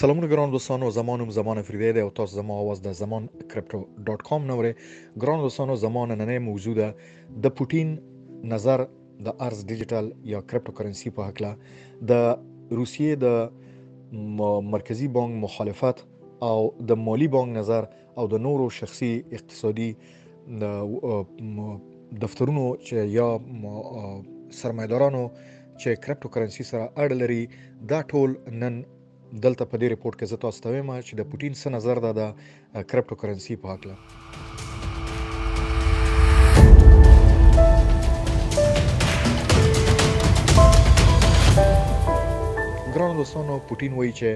سلامونه ګران دوستانو، زما نوم زمان افریدی دی او تاسو زما آواز د زمان کریپټو ډاټ کام نه اورئ. ګران دوستانو، زما نننۍ موضوع ده د پوتین نظر د ارز ډیجیټل یا کریپټو کرنسي په هکله، د روسیې د مرکزی بانک مخالفت او د مالی بانک نظر او د نورو شخصي اقتصادي دفترونو چې یا سرمایدارانو چې کریپټو کرنسي سره اړه لري. دا ټول نن دلته په دې رپورټ کې زه تاسو ته وایم چې د پوتین څه نظر ده د کریپټو کرنسي په هکله. ګرانو دوستانو، پوتین وایي چې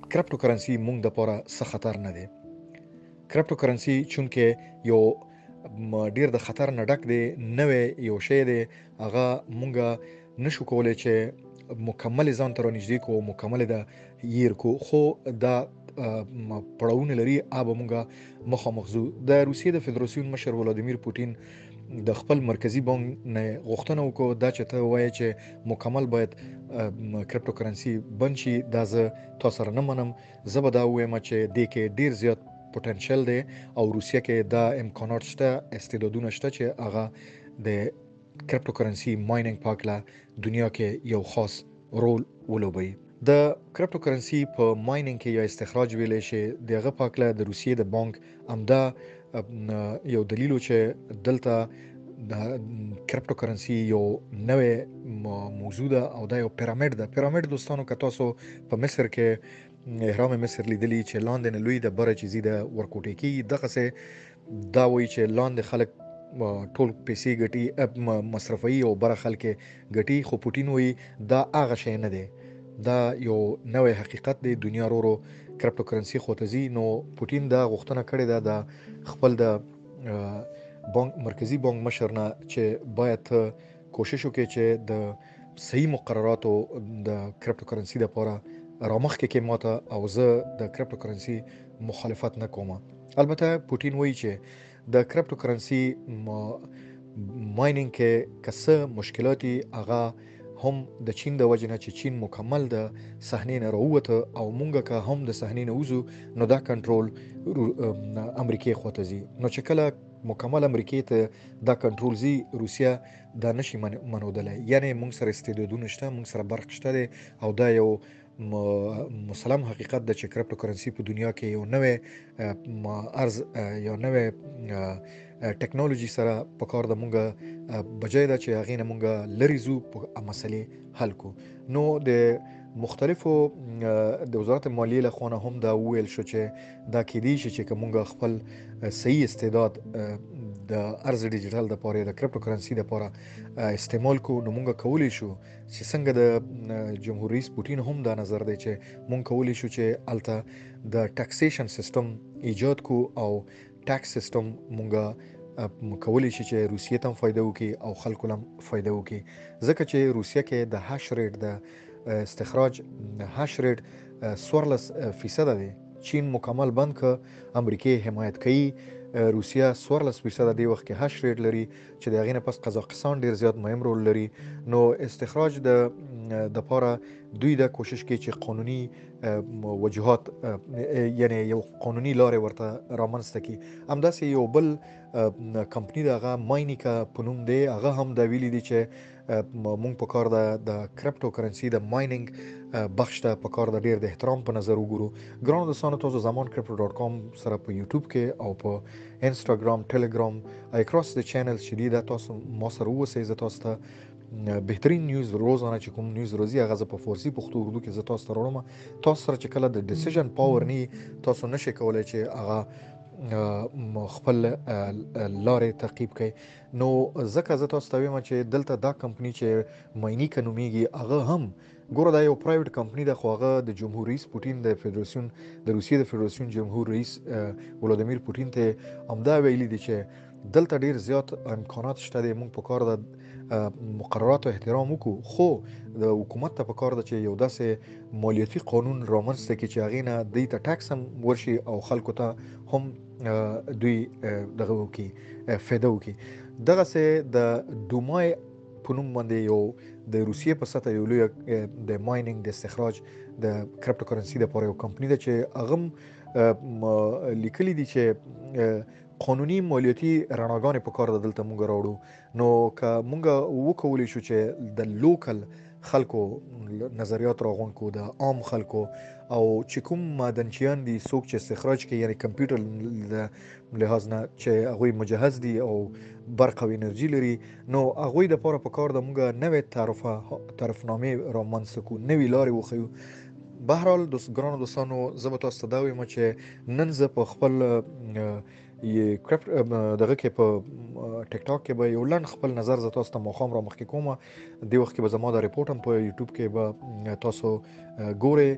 کریپټو کرنسي مونږ د پاره څه خطر نه دی. کریپټو کرنسي چونکه یو ډیر د خطر نه ډک دی، نوی یو شی دی، هغه مونږ نشو کولی چې مکمل ځان ته رانږدې کو، مکمل ده ير کو، خو دا پړاوونه لري، هغه مونږ مخامخ ځو. د روسیې د فدراسیون مشر ولادیمیر پوتین د خپل مرکزی بانک نه غوښتنه وکړه دا چې ته وایې چې مکمل باید کریپټو کرنسي بند شي، دا زه تا سره نه منم. زه به دا ووایم چې دې کې ډیر زیات پوتنشل دی او روسیه کې دا امکانات شته، استعدادونه شته چې هغه د کریپټو کرنسي مایننګ په هکله دنیا کې یو خاص رول ولوبوي. د کریپټو کرنسي په مایننګ کې یا استخراج ویلی شي د هغه په هکله د روسیې د بانک همدا یو دلیل و چې دلته د کریپټو کرنسي یو نوې موضوع ده او دا یو پیرامید ده. پیرامید دوستانو، که تاسو په مصر کې اهرام مصر لیدلی چې لاندې نه لوی د بره چې ځي د ورکوټې کېږي، دغسې دا وایي چې لاندې خلک ټول پیسې ګټي، مصرفوي او بره خلک ګټي. خو پوتین وایي دا هغه شی نه دی، دا یو نوی حقیقت دی، دنیا ورو ورو کریپټو کرنسي خواته ځي. نو پوتین دا غوښتنه کړې ده د خپل د بانک مرکزی بانک مشر نه چې باید کوشش وکړي چې د صحیح مقرراتو د کریپټو کرنسي لپاره رامخکې کې ماته، او زه د کریپټو کرنسي مخالفت نه کوم. البته پوتین وایي چې د کریپټو کرنسي ماینینګ کې که څه مشکلات هغه هم د چین د وجې نه چې چین مکمل د صحنې نه راووته او مونږ که هم د صحنې نه وځو نو دا کنټرول امریکې خواته ځي. نو چې کله مکمل امریکې ته دا کنټرول ځي، روسیه دا نشي منودلی. یعنی مونږ سره استعدادونه شته، مونږ سره برق شته دی او دا یو مسلم حقیقت ده چې کریپټو کرنسي په دنیا کې یو نوی ارز یا نوی ټکنالوژي سره په کار ده. مونږ بجای ده چې هغې نه مونږ لرې ځو په مسلې حل کو. نو د مختلفو د وزارت مالیې له خوا نه هم دا وویل شو چې دا کیدی شي چې که مونږ خپل صحیح استعداد د ارز ډیجیټل دپاره د کریپټو کرنسي دپاره استعمال کو، نو مونږ کولی شو چې څنګه د جمهور رئیس پوتین هم دا نظر دی چې مونږ کولی شو چې هلته د ټکسیشن سیستم ایجاد کو او ټکس سیستم مونږ کولی شي چې روسیې ته هم فایده وکړي او خلکو له هم فایده وکړي. ځکه چې روسیه کې د هش ریټ د استخراج هش ریټ 14% دی. چین مکمل بند که، امریکې حمایت کوي، روسیه 14% دی وخت کې هش ریټ لري چې د هغې نه پس قزاقستان ډیر زیات مهم رول لري. نو استخراج د دپاره دوی دا کوشش کوي چې قانوني وجوهات یعنی یو قانوني لارې ورته رامنځته کړي. همداسې یو بل کمپني ده، هغه ماینیکا په نوم دی، هغه هم دا ویلي دي چې مونږ په کار ده د کریپټو کرنسي د ماینینګ بخش ته په کار ده ډیر د احترام په نظر وګورو. ګرانو دوستانو، تاسو زمان کریپټو ډاټ کام سره په یوټیوب کې او په انستګرام، ټلګرام، اکراس د چینل چې دی دا تاسو ما سره ووسئ. زه تاسو ته بهترین نیوز روزانه چې کوم نیوز راځي هغه زه په فارسي، پښتو، اردو کې زه تاسو ته راوړم. تاسو سره چې کله د ډیسیژن پاور نه تاسو نشئ کولی چې هغه خپل لارې تعقیب کړئ. نو ځکه زه تاسو ته وایم چې دلته دا کمپنی چې ماینیکا نومیږي هغه هم ګوره دا یو پرایویټ کمپنی ده، خو هغه د جمهور رئیس پوتین د فدراسیون د روسیې د فدراسیون جمهور رئیس ولادیمیر پوتین ته همدا ویلي دي چې دلته ډیر زیات امکانات شته دی، موږ په کار ده مقرراتو احترام وکړو، خو د حکومت ته په کار ده چې یو داسې مالیاتي قانون رامنځته کړي چې هغې نه دوی ته ټکس هم ورشي او خلکو ته هم دوی دغه وکړي، فایده وکړي. دغسې د دومای په نوم باندې یو د روسیې په سطح یو لوی د ماینینګ د استخراج د کریپټو کرنسي د پاره یو کمپنی ده چې هغه لیکلي دي چې قانوني مالیاتي رڼاګانې په کار ده دلته مونږ راوړو. نو که مونږ وکولی شو چې د لوکل خلکو نظریات راغونډ کو، د عام خلکو او چې کوم معدنچیان دي، څوک چې استخراج کوي، یعنی کمپیوټر د لحاظ نه چې هغوی مجهز دي او برق او انرژي لري، نو هغوی د پاره په کار ده مونږ نوې تعرفه تعرفنامې رامنځته کو، نوې لارې وښیو. بهرحال دوست ګرانو دوستانو، زه به تاسو ته دا وایم چې نن زه په خپل یې کرپټ دغه کې په ټیک ټاک کې به یو لنډ خپل نظر زه تاسو ته ماښام را مخکې کوم. دی وخت کې به زما دا رپورټ هم په یوټیوب کې به تاسو ګورئ،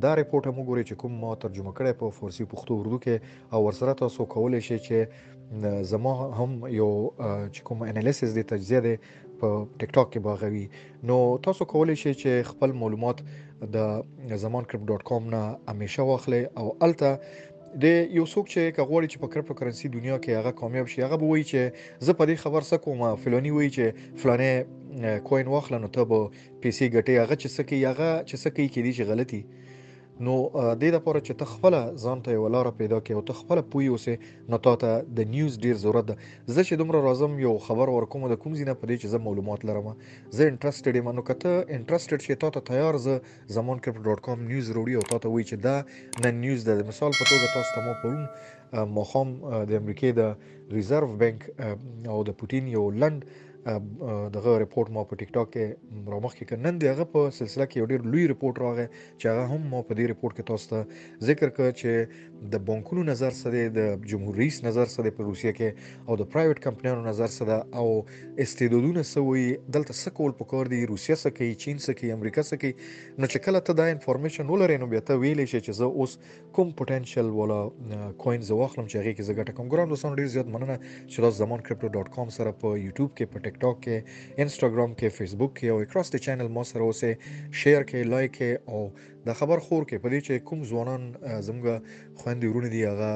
دا رپورټ هم وګورئ چې کوم ما ترجمه کړی په فارسي، پښتو، اردو کې، او ورسره تاسو کولی شئ چې زما هم یو چې کوم انالیسز دی، تجزیه دی، په ټیک ټاک کې باغوي. نو تاسو کولی شئ چې خپل معلومات د زمان کرپټ ډاټ کام نه همیشه واخلئ. او الته د یو څوک چې که غواړي چې په کرپټو کرنسي دنیا کې هغه کامیاب شي، هغه به وایي چې زه په دې خبر څه کوم، فلانی وایي چې فلانی کوین واخله نو ته به پیسې ګټې، هغه چې څه کوي، هغه چې څه کوي کېدای شي غلطي. نو دې لپاره چې ته خپله ځان ته یوه لاره پیدا کړې او ته خپله پوه اوسې، نو تا ته د نیوز ډیر ضرورت ده. زه چې دومره راځم یو خبر ورکوم د کوم ځای نه، په دې چې زه معلومات لرم، زه انټرسټډ یم. نو که ته انټرسټډ شې، تا ته تیار زه زمان کرپټو ډاټ کام نیوز راوړي او تا ته وایي چې دا نن نیوز ده. د مثال په توګه تاسو ته ما پرون ماښام د امریکې د ریزرو بانک او د پوتین یو لنډ دغه رپورټ ما په ټیک ټاک کې رامخکې کړ. نن د هغه په سلسله کې یو ډیر لوی رپورټ راغی چې هغه هم ما په دې رپورټ کې تاسو ته ذکر کړ چې د بانکونو نظر څه دی، د جمهور رئیس نظر څه دی په روسیه کې، او د پرایویټ کمپنیانو نظر څه ده، او استعدادونه څه وایي، دلته څه کول پکار دي، روسیه څه کوي، چین څه کوي، امریکا څه کوي. نو چې کله ته دا انفارمیشن ولرې، نو بیا ته ویلی شې چې زه اوس کوم پوتنشل والا کوین زه واخلم چې هغې کې زه ګټه کوم. ګران دوستانو، ډېر زیات مننه چې تاسو زمان کرپټو ډاټ کام سره په یوټیوب کې، په ټیک ټاک کې، انسټاګرام کې، فیسبوک کې او اکراس د چینل ما سره اوسئ. شیر کې، لایک کې او دا خبر خور کې په دې چې کوم ځوانان زموږ خویندې وروڼه دي، هغه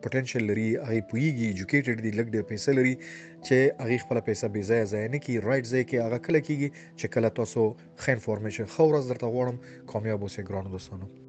پوتنشل لري، هغې پوهېږي، ایجوکیټډ دي، لږ ډېر پیسې لري، چې هغې خپله پیسه بې ځایه ضایع نه کړي، رایټ ځای کې هغه کله کېږي چې کله تاسو ښه انفارمیشن. ښه ورځ درته غواړم، کامیاب اوسئ ګرانو دوستانو.